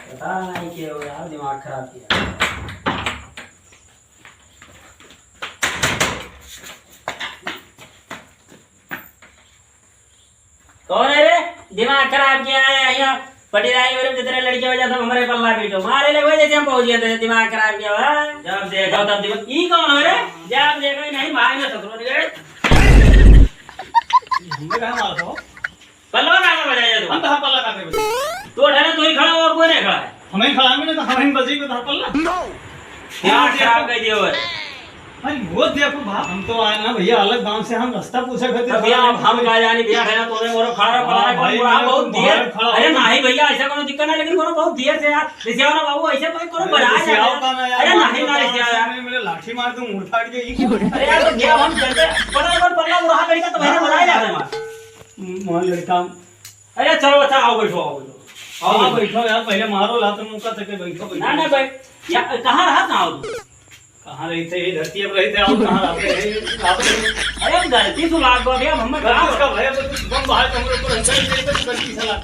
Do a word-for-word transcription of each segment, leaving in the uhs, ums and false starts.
पता नहीं क्या हो यार, दिमाग खराब किया। कौन है रे? दिमाग खराब किया है यहाँ। पटीदारी हो रही, जितने लड़के हो जाए, सब हमरे पल्ला पीटो। मारे लगे जैसे हम पहुँच गए थे, दिमाग खराब किया है। जब देखो तब दिमाग, ई कौन है रे? जब देखो, नहीं भाई, मैं ससुर नहीं गए। हमने कहाँ मारा था? पल्ला काहे बजाया तू? हम कहाँ पल्ला काटे बजे? तू उठा ना, तू ही खड़ा हो और कोई नहीं खड़ा है। हम ही खड़ा है, नहीं तो हम ही बजी को था पल्ला। दिमाग खराब कर दिया हुआ है। अरे वो देखो भा, हम तो आए ना भैया, अलग गांव से, हम रास्ता पूछे खातिर तो भैया, खड़ा अब हम हैं। का जानी भैया, है ना, तूने मोरो खड़ा रहा, हाँ पल्ला भाई, कौन बोला? मैंने बहुत तो देर। बाहर खड़ा अरे होके नहीं भैया, ऐसा कोनो दिक्कत नहीं, लेकिन कोनो बहुत देर से यार, रिसियाओ ना बाबू, ऐसे कोई कोनो अरे बना रिसियाओ जाए। का ना यार, अरे मार नहीं, तो ना मार रिसियाओ यार। सामने मेरे लाठी मार दूं, मुड़ फाड़ के ही। अरे यार, तो क्या हम चलते, पल्ला, पल्ला, पल्ला, बुढ़ा लड़का तो भैया बनाया जाता है हमारा। मोहन लड़का। अरे चलो, अच्छा, आओ बैठो, आओ बैठो। आओ हाँ, बैठो। बैठो यार, पहले मारो लात मुक्का तक बैठो, बैठो। ना, ना भाई, या, कहाँ रहा, कहाँ हो? कहाँ रही थे? ये धरती अब रही थे, आप कहाँ रहते हैं? आप अरे हम गलती से लाग गए, अब हमें गलती कहाँ? उसका भैया, तो बम बाहर कमरे ऊपर अंदर ही देते तो गलती से लाग।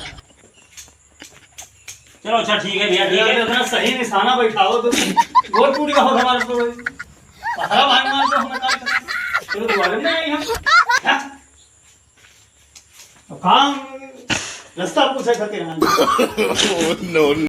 चलो, अच्छा, ठीक है भैया, ठीक है। इतना सही निशाना बैठा हो तो गोड़ टूट गया हो हमारा तो भाई। पथरा भाई मार दो, हमें काट। चलो, दोबारा नहीं आई हम। हाँ? अब काम, रास्ता पूछे खातिर आए। Oh, no, no।